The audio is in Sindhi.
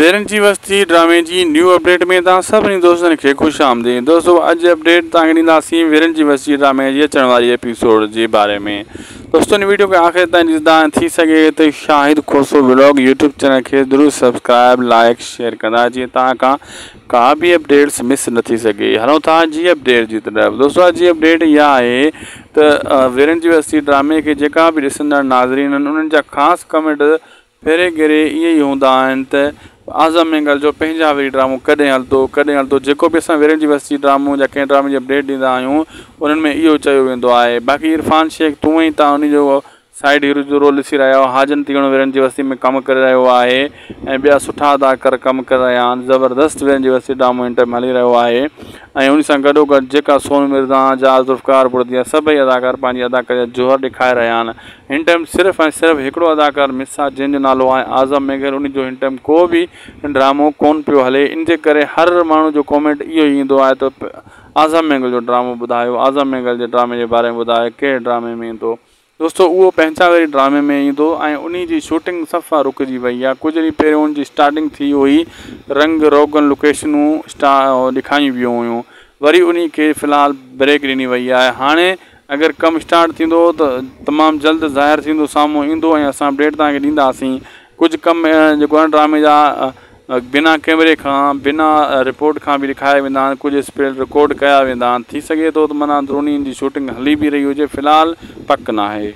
ويرن جي وستي ڊرامي جي نيو اپڊيٽ ۾ توهان سڀني دوستن کي خوش آمديد دوستو اڄ اپڊيٽ توهان کي ڏينداسين ويرن جي وستي ڊرامي جي اچڻ واري ايپيسوڊ جي باري ۾ دوستو ان ويڊيو کي آخر تائين ڏسندا ۽ ٿي سگهي ته Shahid Khoso vlog YouTube channel کي ضرور سبسڪرائب لائڪ شيئر ڪندا جيئن توهان کان ڪا به اپڊيٽس مس نه ٿي سگهي هلون ٿا جي اپڊيٽ جي طرف دوستو اڄ جي اپڊيٽ اها آهي ته ويرن جي وستي ڊرامي کي جيڪا به ڏسندڙ ناظرين آهن انهن جا خاص ڪمينٽ ڦيري گهيري ائين ئي هوندا آهن ته اعظم مينگل جو پنهنجا وري ڊرامو ڪڏهن هلندو ڪڏهن هلندو جيڪو به اسان ويرين جي وستي ڊرامو يا ڪنهن ڊرامي جي اپڊيٽ ڏيندا آهيون انهن ۾ اهو چيو ويندو آهي باقي عرفان شيخ تون ئي تان انهي جو سائيڊ هيرو جو رول ڏسي رهيا آهيو حاجن تيڻو ويرين جي وستي ۾ ڪم ڪري رهيو آهي ۽ ٻيا سٺا اداڪار ڪم ڪري رهيا آهن زبردست ويرين جي وستي ڊرامو هن ٽائيم هلي رهيو آهي ۽ ان سان گڏو گڏ جيڪا سونو مرزا جا ذوالفقار بڙديا سڀئي اداڪار پنهنجي اداڪاري جا جوهر ڏيکاري رهيا آهن هن ٽائيم صرف ۽ صرف هڪڙو اداڪار مس آ جنهن جو نالو آهي اعظم مينگل ان جو هن ٽائيم ڪو به ڊرامو ڪون پيو هلي ان جي ڪري هر ماڻهو جو ڪومينٽ اهو ئي ايندو آهي ته اعظم مينگل جو ڊرامو ٻڌايو اعظم مينگل جي ڊرامي جي باري ۾ ٻڌايو ڪهڙي ڊرامي ۾ ايندو دوستو اهو پنهنجا واري ڊرامي ۾ ايندو ۽ انهي جي شوٽنگ صفا رڪجي وئي آهي ڪجهه ڏينهن پهريون ان جي اسٽارٽنگ ٿي هئي رنگ روغن لوڪيشنون ڏيکاريون ويون هيون وري انهي کي في الحال بريڪ ڏني وئي آهي هاڻي اگر ڪم اسٽارٽ ٿيندو ته تمام جلد ظاهر ٿيندو سامهون ايندو ۽ اسان اپڊيٽ توهان کي ڏينداسين ڪجهه ڪم جيڪو آهي ڊرامي جا بنا ڪيمري کان بنا رپورٽ کان به ڏيکاريا ويندا آهن ڪجهه اسپيل رڪارڊ ڪيا ويندا آهن ٿي سگهي ٿو ته معنيٰ اندروني ان جي شوٽنگ هلي به رهي هجي في الحال پڪ ناهي.